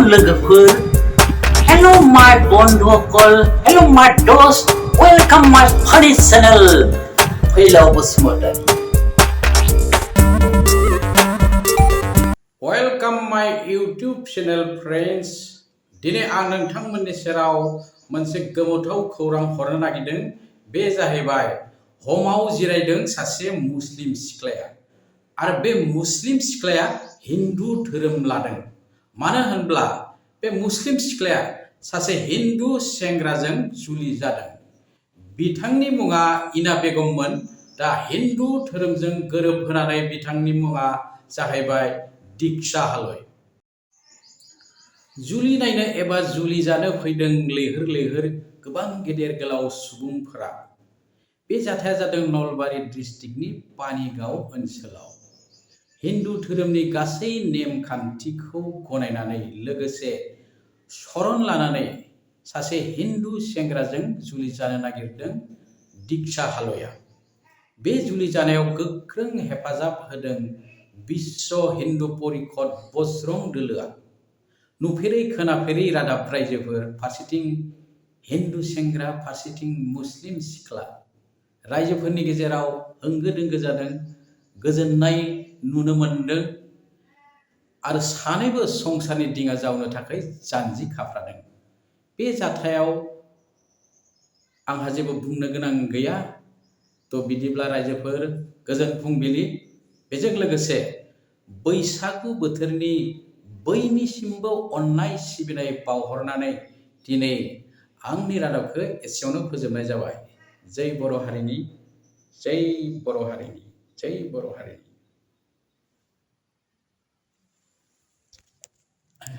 लोगोफोर, hello my बन्धुफोर, hello my दोस्त, welcome my funny channel, Phaylaw Basumatary. Welcome my YouTube channel friends. दिनै आं नोंथांमोननि सेराव मोनसे गोमोथाव खौरां हरनो नागिरदों। बे जाहैबाय हमाव जिरायदों सासे मुस्लिम सिख्लाया आरो बे मुस्लिम सिख्लाया हिन्दु धोरोम लादों। मानो होनब्ला बे मुस्लिम सिख्लाया सासे हिन्दु सेंग्राजों जुलि जादों। बिथांनि मुङा इना बेगममोन। दा हिन्दु धोरोमजों गोरोबहोनानै बिथांनि मुङा जाहैबाय दीक्षा हालय। जुलि नायनो एबा जुलि जानो फैदों लैहोर लैहोर गोबां गेदेर गोलाव सुबुंफोरा। बे जाथाया जादों नलबारि डिस्ट्रिक्टनि पानिगाव ओनसोलाव। हिन्दु धोरोमनि गासै नेमखान्थिखौ गनायनानै लोगोसे शरण लानानै सासे हिन्दु सेंग्राजों जुलि जानो नागिरदों दीक्षा हालया। बे जुलि जानायाव गोख्रों हेफाजाब होदों विश्व हिन्दु परिषद बजरं दोलोआ। नुफेरै खोनाफेरै रादाब रायजोफोर, फारसेथिं हिन्दु सेंग्रा, फारसेथिं मुस्लिम सिख्ला, रायजोफोरनि गेजेराव होंगो दोंगो जादों, गोजोननाय नुनो मोनदों आरो सानैबो संसारनि दिङा जावनो थाखाय जानजि खाफ्रादों। बे जाथायाव आंहा जेबो बुंनो गोनां गैया। बिदिब्ला रायजोफोर, गोजोन फुंबिलि। बेजों लोगोसे बैसागु बोथोरनि बयनिसिमबो अननाय सिबिनाय बावहरनानै दिनै आंनि रादाबखौ एसेयावनो फोजोबनाय जाबाय। जै बर' हारिनि, जै बर' हारिनि, जै बर' हारिनि।